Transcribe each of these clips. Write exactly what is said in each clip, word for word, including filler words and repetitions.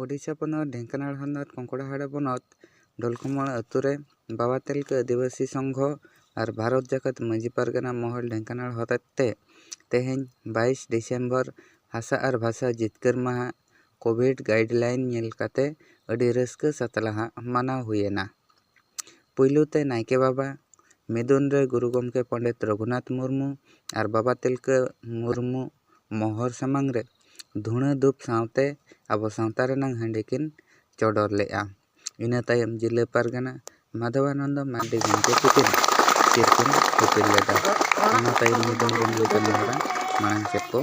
ᱳᱰᱤᱥᱟ ᱯᱚᱱᱚᱛ ᱰᱷᱮᱝᱠᱟᱱᱟᱲ ᱦᱚᱱᱚᱛ ᱠᱚᱝᱠᱚᱲᱟᱦᱟᱲᱟ ᱵᱚᱱᱚᱛ ᱰᱚᱞᱠᱚᱢᱚᱲ ᱟᱹᱛᱩ ᱨᱮ ᱵᱟᱵᱟ ᱛᱤᱞᱠᱟᱹ ᱟᱹᱫᱤᱵᱟᱹᱥᱤ ᱥᱚᱝᱜᱷᱚ ᱟᱨ ᱵᱷᱟᱨᱚᱛ ᱡᱟᱠᱟᱛ ᱢᱟᱹᱡᱷᱤ ᱯᱟᱨᱜᱟᱱᱟ ᱢᱚᱦᱚᱞ ᱰᱷᱮᱝᱠᱟᱱᱟᱲ ᱦᱚᱛᱮᱛ ᱛᱮ ᱛᱮᱦᱮᱧ ᱵᱟᱭᱤᱥ ᱰᱤᱥᱮᱢᱵᱚᱨ ᱦᱟᱥᱟ ᱟᱨ ᱵᱷᱟᱥᱟ ᱡᱤᱛᱠᱟᱹᱨ ᱢᱟᱦᱟ ᱠᱳᱵᱷᱤᱰ ᱜᱟᱭᱤᱰᱞᱟᱭᱤᱱ ᱧᱮᱞ ᱠᱟᱛᱮ ᱟᱹᱰᱤ ᱨᱟᱹᱥᱠᱟᱹ ᱥᱟᱛᱞᱟᱦᱟ ᱢᱟᱱᱟᱣ ᱦᱩᱭᱮᱱᱟ᱾ ᱯᱩᱭᱞᱩ ᱛᱮ ᱱᱟᱭᱠᱮ ᱵᱟᱵᱟ, ᱢᱤᱫᱩᱱ ᱨᱮ ᱜᱩᱨᱩ ᱜᱚᱢᱠᱮ ᱯᱚᱸᱰᱮᱛ ᱨᱚᱜᱷᱩᱱᱟᱛᱷ ᱢᱩᱨᱢᱩ ᱟᱨ ᱵᱟᱵᱟ ᱛᱤᱞᱠᱟᱹ ᱢᱩᱨᱢᱩ ᱢᱚᱦᱚᱨ ᱥᱟᱢᱟᱝ ᱨᱮ ᱫᱷᱩᱬᱟᱹ ᱫᱷᱩᱯ ᱥᱟᱶᱛᱮ ᱟᱵᱚ ᱥᱟᱶᱛᱟ ᱨᱮᱱᱟᱝ ᱦᱟᱺᱰᱤ ᱠᱤᱱ ᱪᱚᱰᱚᱨ ᱞᱮᱫᱼᱟ᱾ ᱤᱱᱟᱹ ᱛᱟᱭᱚᱢ ᱡᱤᱞᱟᱹ ᱯᱟᱨᱜᱟᱱᱟ ᱢᱟᱫᱷᱚᱵᱟᱱᱚᱱᱫᱚ ᱢᱟᱨᱰᱤ ᱜᱚᱢᱠᱮ ᱛᱤᱠᱤᱱ ᱪᱤᱨ ᱠᱤᱱ ᱦᱤᱯᱤᱞ ᱞᱮᱫᱟ᱾ ᱚᱱᱟ ᱛᱟᱭᱚᱢ ᱢᱤᱫᱩᱱ ᱵᱚᱸᱜᱟ ᱠᱟᱹᱢᱤ ᱦᱚᱨᱟ ᱢᱟᱲᱟᱝ ᱥᱮᱫ ᱠᱚ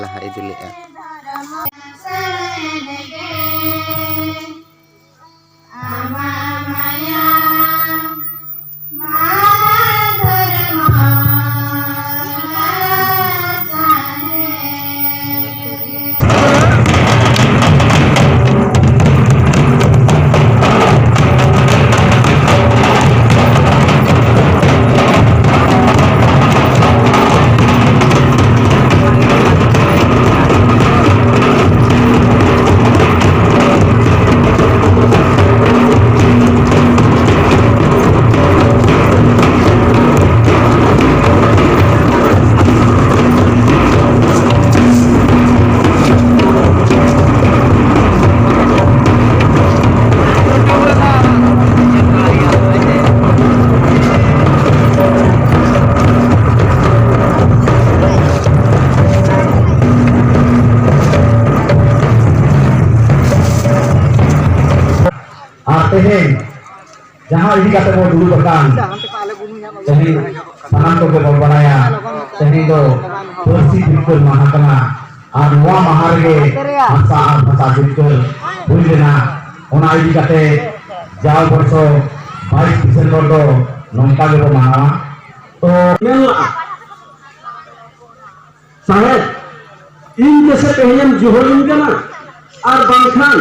ᱞᱟᱦᱟ ᱤᱫᱤ ᱞᱮᱫᱼᱟ᱾ ᱟᱨ ᱛᱮᱦᱮᱧ ᱡᱟᱦᱟᱸ ᱤᱫᱤ ᱠᱟᱛᱮ ᱵᱚᱱ ᱫᱩᱲᱩᱵ ᱟᱠᱟᱱ, ᱛᱮᱦᱮᱧ ᱥᱟᱱᱟᱢ ᱠᱚᱜᱮ ᱵᱚᱱ ᱵᱟᱲᱟᱭᱟ, ᱛᱮᱦᱮᱧ ᱫᱚ ᱯᱟᱹᱨᱥᱤ ᱡᱤᱛᱠᱟᱹᱨ ᱢᱟᱦᱟ ᱠᱟᱱᱟ᱾ ᱟᱨ ᱱᱚᱣᱟ ᱢᱟᱦᱟ ᱨᱮᱜᱮ ᱦᱟᱥᱟ ᱟᱨ ᱵᱷᱟᱥᱟ ᱡᱤᱛᱠᱟᱹᱨ ᱦᱩᱭ ᱞᱮᱱᱟ᱾ ᱚᱱᱟ ᱤᱫᱤ ᱠᱟᱛᱮ ᱡᱟᱣ ᱵᱚᱨᱥᱚ ᱵᱟᱭᱤᱥ ᱰᱤᱥᱮᱢᱵᱚᱨ ᱫᱚ ᱱᱚᱝᱠᱟ ᱜᱮᱵᱚ ᱢᱟᱱᱟᱣᱟ᱾ ᱛᱚ ᱢᱮᱱ ᱞᱟᱜᱼᱟ, ᱥᱟᱦᱮᱵᱽ, ᱤᱧ ᱜᱮᱥᱮ ᱛᱮᱦᱮᱧᱮᱢ ᱡᱩᱦᱟᱹᱞᱤᱧ ᱠᱟᱱᱟ, ᱟᱨ ᱵᱟᱝᱠᱷᱟᱱ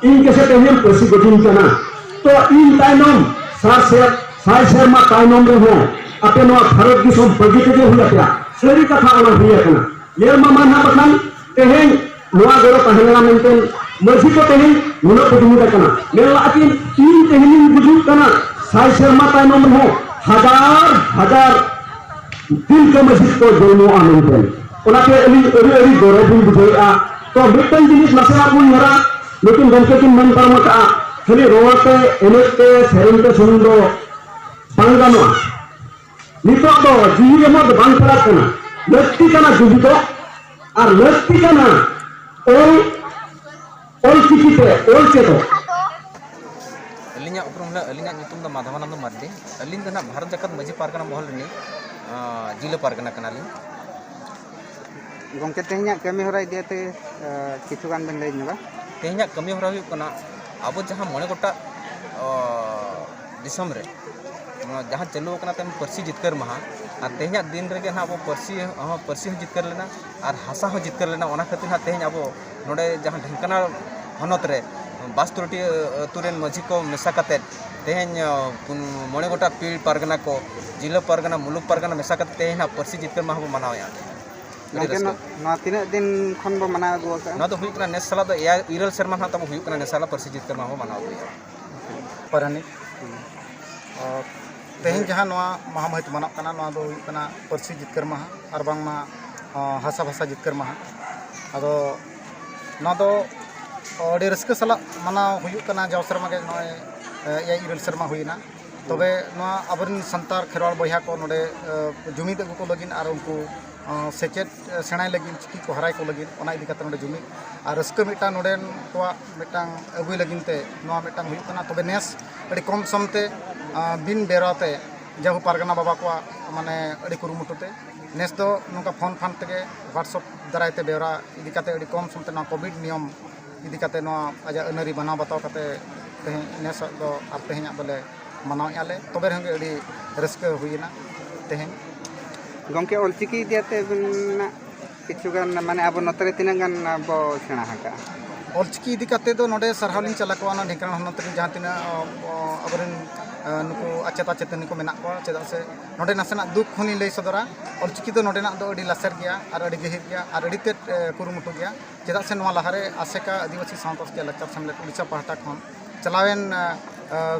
ᱤᱧ ᱜᱮᱥᱮ ᱛᱮᱦᱮᱧᱮᱢ ᱯᱟᱹᱥᱤ ᱜᱚᱡᱤᱧ ᱠᱟᱱᱟ᱾ ᱛᱚ ᱤᱧ ᱛᱟᱭᱱᱚᱢ ᱥᱟᱨ ᱥᱮ-, ᱥᱟᱭ ᱥᱮᱨᱢᱟ ᱛᱟᱭᱱᱚᱢ ᱨᱮᱦᱚᱸ ᱟᱯᱮ ᱱᱚᱣᱟ ᱵᱷᱟᱨᱚᱛ ᱫᱤᱥᱚᱢ ᱵᱟᱹᱜᱤ ᱛᱮᱜᱮ ᱦᱩᱭ ᱟᱯᱮᱭᱟ᱾ ᱥᱟᱹᱨᱤ ᱠᱟᱛᱷᱟ ᱚᱱᱟ ᱦᱩᱭ ᱟᱠᱟᱱᱟ᱾ ᱧᱮᱞ ᱢᱟ ᱢᱟ ᱱᱟᱦᱟᱜ ᱵᱟᱠᱷᱟᱱ ᱛᱮᱦᱮᱧ ᱱᱚᱣᱟ ᱜᱚᱲᱚ ᱛᱟᱦᱮᱸ ᱞᱮᱱᱟ ᱢᱮᱱᱛᱮ ᱢᱟᱹᱡᱷᱤ ᱠᱚ ᱛᱮᱦᱮᱧ ᱱᱩᱱᱟᱹᱜ ᱠᱚ ᱡᱩᱢᱤᱫ ᱟᱠᱟᱱᱟ᱾ ᱢᱮᱱ ᱞᱟᱜᱼᱟ ᱠᱤᱱ, ᱤᱧ ᱛᱮᱦᱮᱧᱤᱧ ᱜᱩᱡᱩᱜ ᱠᱟᱱᱟ, ᱥᱟᱭ ᱥᱮᱨᱢᱟ ᱛᱟᱭᱱᱚᱢ ᱨᱮᱦᱚᱸ ᱦᱟᱡᱟᱨ ᱦᱟᱡᱟᱨ ᱛᱤᱞᱠᱟᱹ ᱢᱟᱹᱡᱷᱤ ᱠᱚ ᱡᱚᱱᱢᱚᱜᱼᱟ ᱢᱮᱱᱛᱮ᱾ ᱚᱱᱟᱛᱮ ᱟᱹᱞᱤᱧ ᱟᱹᱰᱤ ᱟᱹᱰᱤ ᱜᱚᱨᱚᱵᱽ ᱤᱧ ᱵᱩᱡᱷᱟᱹᱣᱮᱫᱼᱟ᱾ ᱛᱚ ᱢᱤᱫᱴᱟᱝ ᱡᱤᱱᱤᱥ ᱱᱟᱥᱮᱱᱟᱜ ᱵᱚᱱ ᱧᱮᱞᱟ, ᱱᱩᱠᱤᱱ ᱜᱚᱢᱠᱮ ᱠᱤᱱ ᱢᱮᱱ ᱯᱟᱨᱚᱢ ᱟᱠᱟᱫᱼᱟ, ᱠᱷᱟᱹᱞᱤ ᱨᱚᱲ ᱛᱮ, ᱮᱱᱮᱡ ᱛᱮ, ᱥᱮᱨᱮᱧ ᱛᱮ ᱥᱩᱢᱩᱝ ᱫᱚ ᱵᱟᱝ ᱜᱟᱱᱚᱜᱼᱟ᱾ ᱱᱤᱛᱚᱜ ᱫᱚ ᱡᱤᱣᱤ ᱮᱢᱚᱜ ᱫᱚ ᱵᱟᱝ ᱯᱮᱲᱟᱜ ᱠᱟᱱᱟ, ᱞᱟᱹᱠᱛᱤ ᱠᱟᱱᱟ ᱡᱩᱢᱤᱫᱚᱜ ᱟᱨ ᱞᱟᱹᱠᱛᱤ ᱠᱟᱱᱟ ᱚᱞ ᱚᱞᱪᱤᱠᱤ ᱛᱮ ᱚᱞ ᱪᱮᱫᱚᱜ᱾ ᱟᱹᱞᱤᱧᱟᱜ ᱩᱯᱨᱩᱢ ᱦᱤᱞᱳᱜ, ᱟᱹᱞᱤᱧᱟᱜ ᱧᱩᱛᱩᱢ ᱫᱚ ᱢᱟᱫᱷᱚᱵᱟᱱᱚᱱᱫᱚ ᱢᱟᱨᱰᱤ᱾ ᱟᱹᱞᱤᱧ ᱫᱚ ᱱᱟᱦᱟᱜ ᱵᱷᱟᱨᱚᱛ ᱡᱟᱠᱟᱛ ᱢᱟᱹᱡᱷᱤ ᱯᱟᱨᱜᱟᱱᱟ ᱢᱚᱦᱚᱞ ᱨᱤᱱᱤᱡ, ᱟᱸ, ᱡᱤᱞᱟᱹ ᱯᱟᱨᱜᱟᱱᱟ ᱠᱟᱱᱟᱞᱤᱧ᱾ ᱜᱚᱢᱠᱮ, ᱛᱮᱦᱮᱧᱟᱜ ᱠᱟᱹᱢᱤ ᱦᱚᱨᱟ ᱤᱫᱤ ᱠᱟᱛᱮ, ᱟᱸ, ᱠᱤᱪᱷᱩ ᱜᱟᱱ ᱵᱮᱱ ᱞᱟᱹᱭ ᱧᱚᱜᱟ? ᱛᱮᱦᱮᱧᱟᱜ ᱠᱟᱹᱢᱤ ᱦᱚᱨᱟ ᱦᱩᱭᱩᱜ ᱠᱟᱱᱟ, ᱟᱵᱚ ᱡᱟᱦᱟᱸ ᱢᱚᱬᱮ ᱜᱚᱴᱟᱝ, ᱟᱸ, ᱫᱤᱥᱚᱢ ᱨᱮ ᱱᱚᱣᱟ ᱡᱟᱦᱟᱸ ᱪᱟᱹᱞᱩ ᱟᱠᱟᱱᱟ ᱛᱮᱦᱮᱧ ᱯᱟᱹᱨᱥᱤ ᱡᱤᱛᱠᱟᱹᱨ ᱢᱟᱦᱟ, ᱟᱨ ᱛᱮᱦᱮᱧᱟᱜ ᱫᱤᱱ ᱨᱮᱜᱮ ᱱᱟᱦᱟᱜ ᱟᱵᱚ ᱯᱟᱹᱨᱥᱤ ᱦᱚᱸ, ᱯᱟᱹᱨᱥᱤ ᱦᱚᱸ ᱡᱤᱛᱠᱟᱹᱨ ᱞᱮᱱᱟ ᱟᱨ ᱦᱟᱥᱟ ᱦᱚᱸ ᱡᱤᱛᱠᱟᱹᱨ ᱞᱮᱱᱟ᱾ ᱚᱱᱟ ᱠᱷᱟᱹᱛᱤᱨ ᱱᱟᱦᱟᱜ ᱛᱮᱦᱮᱧ ᱟᱵᱚ ᱱᱚᱰᱮ ᱡᱟᱦᱟᱸ ᱰᱷᱮᱝᱠᱟᱱᱟᱞ ᱦᱚᱱᱚᱛ ᱨᱮ ᱵᱟᱥᱛᱳᱨᱤᱴᱤ ᱟᱹᱛᱩ ᱨᱮᱱ ᱢᱟᱹᱡᱷᱤ ᱠᱚ ᱢᱮᱥᱟ ᱠᱟᱛᱮᱫ ᱛᱮᱦᱮᱧ, ᱟᱸ, ᱯᱩᱱ, ᱢᱚᱬᱮ ᱜᱚᱴᱟᱝ ᱯᱤᱲ ᱯᱟᱨᱜᱟᱱᱟ ᱠᱚ, ᱡᱤᱞᱟᱹ ᱯᱟᱨᱜᱟᱱᱟ, ᱢᱩᱞᱩᱠ ᱯᱟᱨᱜᱟᱱᱟ ᱢᱮᱥᱟ ᱠᱟᱛᱮᱫ ᱛᱮᱦᱮᱧ ᱱᱟᱦᱟᱜ ᱯᱟᱹᱨᱥᱤ ᱡᱤᱛᱠᱟᱹᱨ ᱢᱟᱦᱟ ᱵᱚ ᱢᱟᱱᱟᱣᱮᱫᱼᱟ᱾ ᱟᱹᱰᱤ ᱜᱚᱢᱠᱮ, ᱨᱟᱹᱥᱠᱟᱹ᱾ ᱱᱚ-, ᱱᱚᱣᱟ ᱛᱤᱱᱟᱹᱜ ᱫᱤᱱ ᱠᱷᱚᱱ ᱵᱚ ᱢᱟᱱᱟᱣ ᱟᱹᱜᱩ ᱟᱠᱟᱫᱼᱟ? ᱱᱚᱣᱟ ᱫᱚ ᱦᱩᱭᱩᱜ ᱠᱟᱱᱟ ᱱᱮᱥ ᱥᱟᱞᱟᱜ ᱫᱚ ᱮᱭᱟᱭ, ᱤᱨᱟᱹᱞ ᱥᱮᱨᱢᱟ ᱱᱟᱦᱟᱜ ᱛᱟᱵᱚ ᱦᱩᱭᱩᱜ ᱠᱟᱱᱟ ᱱᱮᱥ ᱥᱟᱞᱟᱜ ᱯᱟᱹᱨᱥᱤ ᱡᱤᱛᱠᱟᱹᱨ ᱢᱟᱦᱟ ᱵᱚ ᱢᱟᱱᱟᱣ ᱟᱹᱜᱩᱭᱮᱫᱼᱟ᱾ ᱯᱟᱨᱟᱱᱤᱠ᱾ ᱟᱨ ᱛᱮᱦᱮᱧ ᱡᱟᱦᱟᱸ ᱱᱚᱣᱟ ᱢᱟᱦᱟ ᱢᱟᱹᱦᱤᱛ ᱢᱟᱱᱟᱜ ᱠᱟᱱᱟ, ᱱᱚᱣᱟ ᱫᱚ ᱦᱩᱭᱩᱜ ᱠᱟᱱᱟ ᱯᱟᱹᱨᱥᱤ ᱡᱤᱛᱠᱟᱹᱨ ᱢᱟᱦᱟ ᱟᱨ ᱵᱟᱝᱢᱟ, ᱟᱸ, ᱦᱟᱥᱟ ᱵᱷᱟᱥᱟ ᱡᱤᱛᱠᱟᱹᱨ ᱢᱟᱦᱟ᱾ ᱟᱫᱚ ᱱᱚᱣᱟ ᱫᱚ, ᱟᱹᱰᱤ ᱨᱟᱹᱥᱠᱟᱹ ᱥᱟᱞᱟᱜ ᱢᱟᱱᱟᱣ ᱦᱩᱭᱩᱜ ᱠᱟᱱᱟ᱾ ᱡᱟᱣ ᱥᱮᱨᱢᱟ ᱜᱮ ᱱᱚᱜᱼᱚᱭ, ᱮ, ᱮᱭᱟᱭ ᱤᱨᱟᱹᱞ ᱥᱮᱨᱢᱟ ᱦᱩᱭᱮᱱᱟ᱾ ᱛᱚᱵᱮ ᱱᱚᱣᱟ ᱟᱵᱚᱨᱮᱱ ᱥᱟᱱᱛᱟᱲ ᱠᱷᱮᱨᱣᱟᱲ ᱵᱚᱭᱦᱟ ᱠᱚ ᱱᱚᱰᱮ, ᱮ, ᱡᱩᱢᱤᱫ ᱟᱹᱜᱩ ᱠᱚ ᱞᱟᱹᱜᱤᱫ ᱟᱨ ᱩᱱᱠᱩ, ᱮ, ᱥᱮᱪᱮᱫ, ᱮ, ᱥᱮᱬᱟᱭ ᱞᱟᱹᱜᱤᱫ, ᱪᱤᱠᱤ ᱠᱚ ᱦᱟᱨᱟᱭ ᱠᱚ ᱞᱟᱹᱜᱤᱫ, ᱚᱱᱟ ᱤᱫᱤ ᱠᱟᱛᱮ ᱱᱚᱰᱮ ᱡᱩᱢᱤᱫ ᱟᱨ ᱨᱟᱹᱥᱠᱟᱹ ᱢᱤᱫᱴᱟᱝ ᱱᱚᱰᱮᱱ ᱠᱚᱣᱟᱜ ᱢᱤᱫᱴᱟᱝ ᱟᱹᱜᱩᱭ ᱞᱟᱹᱜᱤᱫ ᱛᱮ ᱱᱚᱣᱟ ᱢᱤᱫᱴᱟᱝ ᱦᱩᱭᱩᱜ ᱠᱟᱱᱟ᱾ ᱛᱚᱵᱮ ᱱᱮᱥ ᱟᱹᱰᱤ ᱠᱚᱢ ᱥᱚᱢ ᱛᱮ, ᱟ, ᱵᱤᱱ ᱵᱮᱣᱨᱟ ᱛᱮ ᱡᱟᱹᱦᱩ ᱯᱟᱨᱜᱟᱱᱟ ᱵᱟᱵᱟ ᱠᱚᱣᱟᱜ ᱢᱟᱱᱮ ᱟᱹᱰᱤ ᱠᱩᱨᱩᱢᱩᱴᱩ ᱛᱮ ᱱᱮᱥ ᱫᱚ ᱱᱚᱝᱠᱟ ᱯᱷᱳᱱ ᱯᱷᱟᱱ ᱛᱮᱜᱮ WhatsApp ᱫᱟᱨᱟᱭ ᱛᱮ ᱵᱮᱣᱨᱟ ᱤᱫᱤ ᱠᱟᱛᱮ ᱟᱹᱰᱤ ᱠᱚᱢ ᱥᱚᱢ ᱛᱮ ᱱᱚᱣᱟ ᱠᱳᱵᱷᱤᱰ ᱱᱤᱭᱚᱢ ᱤᱫᱤ ᱠᱟᱛᱮ ᱱᱚᱣᱟ ᱟᱡᱟᱜ ᱟᱹᱱ ᱟᱹᱨᱤ ᱢᱟᱱᱟᱣ ᱵᱟᱛᱟᱣ ᱠᱟᱛᱮ ᱛᱮᱦᱮᱧ ᱱᱮᱥᱟᱜ ᱫᱚ ᱟᱨ ᱛᱮᱦᱮᱧᱟᱜ ᱫᱚᱞᱮ ᱢᱟᱱᱟᱣᱮᱫᱼᱟ ᱞᱮ᱾ ᱛᱚᱵᱮ ᱨᱮᱦᱚᱸ ᱜᱮ ᱟᱹᱰᱤ ᱨᱟᱹᱥᱠᱟᱹ ᱦᱩᱭᱮᱱᱟ ᱛᱮᱦᱮᱧ᱾ ᱜᱚᱢᱠᱮ, ᱚᱞᱪᱤᱠᱤ ᱤᱫᱤ ᱠᱟᱛᱮ ᱟᱵᱤᱱᱟᱜ ᱠᱤᱪᱷᱩ ᱜᱟᱱ, ᱢᱟᱱᱮ, ᱟᱵᱚ ᱱᱚᱛᱮ ᱨᱮ ᱛᱤᱱᱟᱹᱜ ᱜᱟᱱ ᱵᱚ ᱥᱮᱬᱟ ᱟᱠᱟᱫᱼᱟ? ᱚᱞᱪᱤᱠᱤ ᱤᱫᱤ ᱠᱟᱛᱮ ᱫᱚ ᱱᱚᱰᱮ ᱥᱟᱨᱦᱟᱣ ᱞᱤᱧ ᱪᱟᱞ ᱟᱠᱚᱣᱟ ᱚᱱᱟ ᱰᱷᱮᱸᱠᱟᱱᱟᱜ ᱦᱚᱱᱚᱛ ᱨᱮᱱ ᱡᱟᱦᱟᱸ ᱛᱤᱱᱟᱹᱜ ᱟᱵᱚᱨᱮᱱ ᱱᱩᱠᱩ ᱟᱪᱮᱛᱟ ᱪᱮᱛᱟᱹᱱᱤ ᱠᱚ ᱢᱮᱱᱟᱜ ᱠᱚᱣᱟ᱾ ᱪᱮᱫᱟᱜ ᱥᱮ ᱱᱚᱰᱮ ᱱᱟᱥᱮᱱᱟᱜ ᱫᱩᱠ ᱦᱚᱸᱞᱤᱧ ᱞᱟᱹᱭ ᱥᱚᱫᱚᱨᱟ᱾ ᱚᱞᱪᱤᱠᱤ ᱫᱚ ᱱᱚᱰᱮᱱᱟᱜ ᱫᱚ ᱟᱹᱰᱤ ᱞᱟᱥᱮᱨ ᱜᱮᱭᱟ ᱟᱨ ᱟᱹᱰᱤ ᱜᱟᱹᱦᱤᱨ ᱜᱮᱭᱟ ᱟᱨ ᱟᱹᱰᱤ ᱛᱮᱫ ᱠᱩᱨᱩᱢᱩᱴᱩ ᱜᱮᱭᱟ᱾ ᱪᱮᱫᱟᱜ ᱥᱮ ᱱᱚᱣᱟ ᱞᱟᱦᱟᱨᱮ ᱟᱥᱮᱠᱟ ᱟᱹᱫᱤᱵᱟᱹᱥᱤ ᱥᱟᱶᱛᱟ ᱥᱮᱪᱮᱫ ᱞᱟᱠᱪᱟᱨ ᱥᱮᱢᱞᱮᱫ ᱩᱲᱤᱥᱥᱟ ᱯᱟᱦᱴᱟ ᱠᱷᱚᱱ ᱪᱟᱞᱟᱣᱮᱱ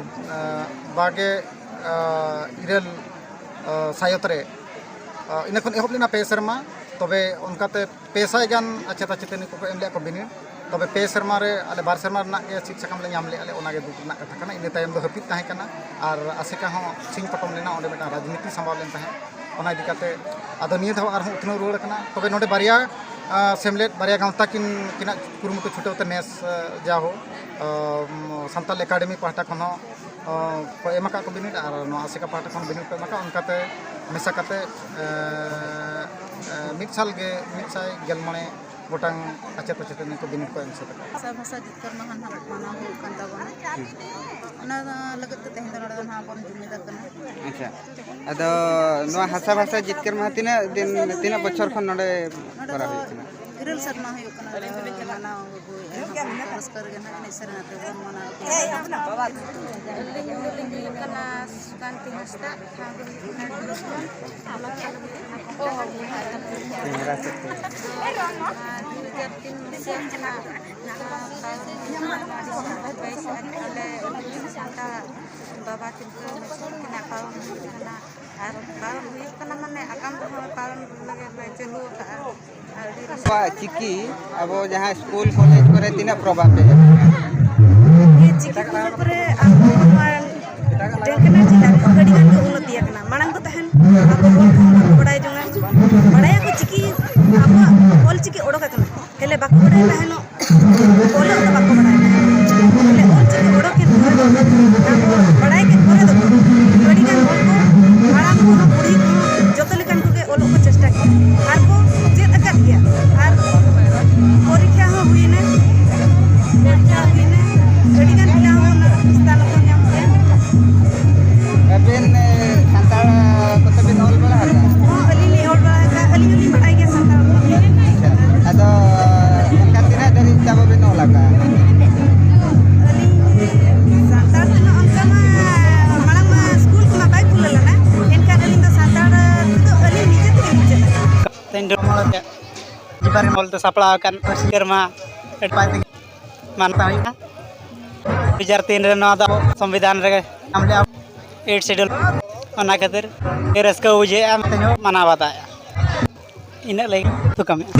ᱵᱟᱜᱮ ᱤᱨᱟᱹᱞ ᱥᱟᱭᱚᱛ ᱨᱮ ᱤᱱᱟᱹ ᱠᱷᱚᱱ ᱮᱦᱚᱵ ᱞᱮᱱᱟ ᱯᱮ ᱥᱮᱨᱢᱟ᱾ ᱛᱚᱵᱮ ᱚᱱᱠᱟᱛᱮ ᱯᱮ ᱥᱟᱭ ᱜᱟᱱ ᱟᱪᱮᱛᱟ ᱪᱮᱛᱟᱹᱱᱤ ᱠᱚᱠᱚ ᱮᱢ ᱞᱮᱫ ᱠᱚ ᱵᱤᱱᱤᱰ᱾ ᱛᱚᱵᱮ ᱯᱮ ᱥᱮᱨᱢᱟ ᱨᱮ ᱟᱞᱮ ᱵᱟᱨ ᱥᱮᱨᱢᱟ ᱨᱮᱱᱟᱜ ᱜᱮ ᱥᱤᱫ ᱥᱟᱠᱟᱢ ᱞᱮ ᱧᱟᱢ ᱞᱮᱫᱼᱟ ᱞᱮ, ᱚᱱᱟᱜᱮ ᱫᱩᱠ ᱨᱮᱱᱟᱜ ᱠᱟᱛᱷᱟ ᱠᱟᱱᱟ᱾ ᱤᱱᱟᱹ ᱛᱟᱭᱚᱢ ᱫᱚ ᱦᱟᱹᱯᱤᱫ ᱛᱟᱦᱮᱸ ᱠᱟᱱᱟ ᱟᱨ ᱟᱥᱮᱠᱟ ᱦᱚᱸ ᱥᱤᱧ ᱯᱚᱴᱚᱢ ᱞᱮᱱᱟ, ᱚᱸᱰᱮ ᱢᱤᱫᱴᱟᱝ ᱨᱟᱡᱽᱱᱤᱛᱤ ᱥᱟᱢᱵᱟᱣ ᱞᱮᱱ ᱛᱟᱦᱮᱸᱫ᱾ ᱚᱱᱟ ᱤᱫᱤ ᱠᱟᱛᱮ ᱟᱫᱚ ᱱᱤᱭᱟᱹ ᱫᱷᱟᱣ ᱟᱨᱦᱚᱸ ᱩᱛᱱᱟᱹᱣ ᱨᱩᱣᱟᱹᱲ ᱠᱟᱱᱟ᱾ ᱛᱚᱵᱮ ᱱᱚᱰᱮ ᱵᱟᱨᱭᱟ ᱥᱮᱢᱞᱮᱫ, ᱵᱟᱨᱭᱟ ᱜᱟᱶᱛᱟ ᱠᱤᱱ ᱠᱤᱱᱟᱜ ᱠᱩᱨᱩᱢᱩᱴᱩ ᱪᱷᱩᱴᱟᱹᱣ ᱛᱮ ᱱᱮᱥ ᱡᱟᱦᱳ ᱥᱟᱱᱛᱟᱞ ᱮᱠᱟᱰᱮᱢᱤ ᱯᱟᱦᱴᱟ ᱠᱷᱚᱱ ᱦᱚᱸ ᱠᱚ ᱮᱢ ᱟᱠᱟᱫ ᱠᱚ ᱵᱤᱱᱤᱰ ᱟᱨ ᱱᱚᱣᱟ ᱟᱥᱮᱠᱟ ᱯᱟᱦᱴᱟ ᱠᱷᱚᱱ ᱵᱤᱱᱤᱰ ᱠᱚ ᱮᱢ ᱟᱠᱟᱫ᱾ ᱚᱱᱠᱟᱛᱮ ᱢᱮᱥᱟ ᱠᱟᱛᱮ ᱢᱤᱫ ᱥᱟᱞ ᱜᱮ ᱢᱤᱫ ᱥᱟᱭ ᱜᱮᱞ ᱢᱚᱬᱮ ᱜᱚᱴᱟᱝ ᱟᱪᱮᱛ ᱟᱪᱮᱛᱟᱹᱱᱤ ᱠᱚ ᱵᱤᱱᱤᱰ ᱠᱚ ᱮᱢ ᱥᱟᱹᱛ ᱟᱠᱟᱫ᱾ ᱵᱷᱟᱥᱟ ᱵᱷᱟᱥᱟ ᱡᱤᱛᱠᱟᱹᱨ ᱢᱟᱦᱟ ᱱᱟᱦᱟᱜ ᱢᱟᱱᱟᱣ ᱦᱩᱭᱩᱜ ᱠᱟᱱ ᱛᱟᱵᱚᱱᱟ᱾ ᱚᱱᱟ ᱞᱟᱹᱜᱤᱫ ᱛᱮ ᱛᱮᱦᱮᱧ ᱫᱚ ᱱᱚᱰᱮ ᱫᱚ ᱱᱟᱦᱟᱜ ᱵᱚᱱ ᱡᱩᱢᱤᱫ ᱟᱠᱟᱱᱟ᱾ ᱟᱪᱪᱷᱟ, ᱟᱫᱚ ᱱᱚᱣᱟ ᱦᱟᱥᱟ ᱵᱷᱟᱥᱟ ᱡᱤᱛᱠᱟᱹᱨ ᱢᱟᱦᱟ ᱛᱤᱱᱟᱹᱜ ᱫᱤᱱ, ᱛᱤᱱᱟᱹᱜ ᱵᱚᱪᱷᱚᱨ ᱠᱷᱚᱱ ᱱᱚᱰᱮ ᱱᱚᱰᱮ ᱠᱚᱨᱟᱣ ᱫᱚ ᱦᱩᱭᱩᱜ ᱠᱟᱱᱟ? ᱤᱨᱟᱹᱞ ᱥᱮᱨᱢᱟ ᱦᱩᱭᱩᱜ ᱠᱟᱱᱟ ᱱᱚᱰᱮ ᱢᱟᱱᱟᱣ ᱟᱹᱜᱩᱭᱮᱫᱼᱟ᱾ ᱨᱟᱹᱥᱠᱟᱹ ᱨᱮᱜᱮ ᱱᱟᱦᱟᱜ ᱮᱱᱮᱡ ᱥᱮᱨᱮᱧ ᱟᱛᱮ ᱵᱚᱱ ᱢᱟᱱᱟᱣ ᱟᱹᱜᱩᱭᱮᱫᱼᱟ᱾ ᱟᱹᱞᱤᱧ ᱞᱤᱧ ᱦᱩᱭᱩᱜ ᱠᱟᱱᱟ ᱥᱩᱠᱟᱱᱛᱤ ᱦᱟᱸᱥᱫᱟ, ᱴᱷᱟᱶ ᱫᱚ ᱦᱩᱭᱩᱜ ᱠᱟᱱᱟ ᱰᱤᱵᱷᱤᱡᱚᱱ᱾ ᱟᱨ ᱫᱩ ᱦᱟᱡᱟᱨ ᱛᱤᱱ ᱢᱟᱥᱤᱭᱟ ᱠᱷᱚᱱᱟᱜ ᱱᱟᱜᱟᱢ ᱯᱟᱨᱚᱢ ᱦᱩᱭᱩᱜ ᱠᱟᱱᱟ᱾ ᱵᱟᱭᱤᱥ ᱟᱨ ᱟᱞᱮ ᱥᱟᱱᱛᱟᱲ ᱵᱟᱵᱟ ᱛᱤᱞᱠᱟᱹ ᱢᱟᱹᱡᱷᱤ ᱛᱟᱹᱠᱤᱱᱟᱜ ᱯᱟᱨᱚᱢ ᱦᱩᱭᱩᱜ ᱠᱟᱱᱟ᱾ ᱟᱨ ᱯᱟᱨᱚᱢ ᱦᱩᱭᱩᱜ ᱠᱟᱱᱟ, ᱢᱟᱱᱮ ᱟᱜᱟᱢ ᱨᱮᱦᱚᱸ ᱯᱟᱨᱚᱢ ᱞᱟᱹᱜᱤᱫ ᱞᱮ ᱪᱟᱹᱞᱩ ᱟᱠᱟᱫᱼᱟ᱾ ᱟᱨ ᱟᱹᱰᱤ ᱨᱟᱹᱥᱠᱟᱹ᱾ ᱟᱵᱚᱣᱟᱜ ᱪᱤᱠᱤ ᱟᱵᱚ ᱡᱟᱦᱟᱸ ᱥᱠᱩᱞ ᱠᱚᱞᱮᱡᱽ ᱠᱚᱨᱮ ᱛᱤᱱᱟᱹᱜ ᱯᱨᱚᱵᱷᱟᱵᱽ ᱯᱮ ᱮᱢ? ᱱᱤᱭᱟᱹ ᱪᱤᱠᱤ ᱯᱨᱚᱵᱷᱟᱵᱽ ᱨᱮ ᱟᱵᱚ ᱱᱚᱣᱟ ᱰᱷᱮᱝᱠᱟᱱᱟᱜ ᱡᱮᱞᱟ ᱨᱮ ᱟᱹᱰᱤ ᱜᱟᱱ ᱜᱮ ᱩᱱᱱᱚᱛᱤ ᱟᱠᱟᱱᱟ᱾ ᱢᱟᱲᱟᱝ ᱫᱚ ᱛᱟᱦᱮᱱ ᱟᱵᱚ ᱦᱚᱲ ᱠᱚᱦᱚᱸ ᱵᱟᱠᱚ ᱵᱟᱲᱟᱭ ᱡᱚᱝᱟ, ᱵᱟᱲᱟᱭᱟᱠᱚ ᱪᱤᱠᱤ, ᱟᱵᱚᱣᱟᱜ ᱚᱞ ᱪᱤᱠᱤ ᱚᱰᱚᱠ ᱟᱠᱟᱱᱟ, ᱦᱮᱞᱮ ᱵᱟᱠᱚ ᱵᱟᱲᱟᱭ ᱛᱟᱦᱮᱱᱚᱜ᱾ ᱚᱞᱚᱜ ᱫᱚ ᱵᱟᱠᱚ ᱵᱟᱲᱟᱭ ᱛᱟᱦᱮᱸᱫ᱾ ᱵᱚᱞᱮ ᱚᱞ ᱪᱤᱠᱤ ᱚᱰᱚᱠ ᱠᱮᱫ ᱯᱚᱨᱮ ᱫᱚ, ᱟᱵᱚ ᱵᱟᱲᱟᱭ ᱠᱮᱫ ᱯᱚᱨᱮ ᱫᱚ, ᱟᱹᱰᱤ ᱜᱟᱱ ᱦᱚᱲ ᱠᱚ, ᱦᱟᱲᱟᱢ ᱠᱚᱦᱚᱸ, ᱵᱩᱲᱦᱤ ᱠᱚᱦᱚᱸ, ᱡᱚᱛᱚ ᱞᱮᱠᱟᱱ ᱠᱚᱜᱮ ᱚᱞᱚᱜ ᱠᱚ ᱪᱮᱥᱴᱟ ᱠᱮᱫᱟ ᱟᱨ ᱠᱚ ᱪᱮᱫ ᱟᱠᱟᱫ ᱜᱮᱭᱟ᱾ ᱟᱨ ᱯᱚᱨᱤᱠᱠᱷᱟ ᱦᱚᱸ ᱦᱩᱭᱮᱱᱟ, ᱯᱚᱨᱤᱠᱠᱷᱟ ᱦᱩᱭᱮᱱᱟ, ᱟᱹᱰᱤ ᱜᱟᱱ ᱯᱮᱲᱟ ᱦᱚᱸ ᱚᱱᱟ ᱥᱛᱷᱟᱱ ᱠᱚ ᱧᱟᱢ ᱠᱮᱫᱟ᱾ ᱟᱹᱵᱤᱱ, ᱮ, ᱥᱟᱱᱛᱟᱲ ᱠᱚᱛᱮ ᱵᱤᱱ ᱚᱞ ᱵᱟᱲᱟ ᱟᱠᱟᱫᱟ? ᱦᱚᱸ, ᱟᱹᱞᱤᱧ ᱞᱤᱧ ᱚᱞ ᱵᱟᱲᱟ ᱟᱠᱟᱫ, ᱟᱹᱞᱤᱧ ᱦᱚᱸᱞᱤᱧ ᱵᱟᱲᱟᱭ ᱜᱮᱭᱟ ᱥᱟᱱᱛᱟᱲ ᱚᱞ᱾ ᱟᱪᱪᱷᱟ, ᱟᱫᱚ ᱚᱱᱠᱟ ᱛᱤᱱᱟᱹᱜ ᱫᱷᱟᱹᱨᱤᱡ ᱛᱟᱵᱚ ᱵᱤᱱ ᱚᱞ ᱟᱠᱟᱫᱟ? ᱰᱤᱯᱟᱨᱴᱢᱮᱱᱴ ᱛᱮ ᱥᱟᱯᱲᱟᱣ ᱟᱠᱟᱱ ᱥᱤᱠᱟᱹᱨ ᱢᱟ ᱟᱹᱰᱤ ᱱᱟᱯᱟᱭ ᱛᱮᱜᱮ ᱢᱟᱱᱟᱣ ᱦᱩᱭᱩᱜᱼᱟ᱾ ᱫᱩ ᱦᱟᱡᱟᱨ ᱛᱤᱱ ᱨᱮ ᱱᱚᱣᱟ ᱫᱚ ᱟᱵᱚ ᱥᱚᱝᱵᱤᱫᱷᱟᱱ ᱨᱮ ᱧᱟᱢ ᱞᱮᱫᱼᱟ, ᱮᱭᱤᱴ ᱥᱤᱰᱩᱞ᱾ ᱚᱱᱟ ᱠᱷᱟᱹᱛᱤᱨ ᱟᱹᱰᱤ ᱨᱟᱹᱥᱠᱟᱹ ᱵᱩᱡᱷᱟᱹᱜᱼᱟ, ᱢᱮᱱᱛᱮ ᱢᱟᱱᱟᱣ ᱵᱟᱛᱟᱣᱮᱫᱼᱟ᱾ ᱤᱱᱟᱹᱜ ᱞᱟᱹᱜᱤᱫ ᱛᱷᱩᱠᱟᱹᱢᱮᱫᱼᱟ᱾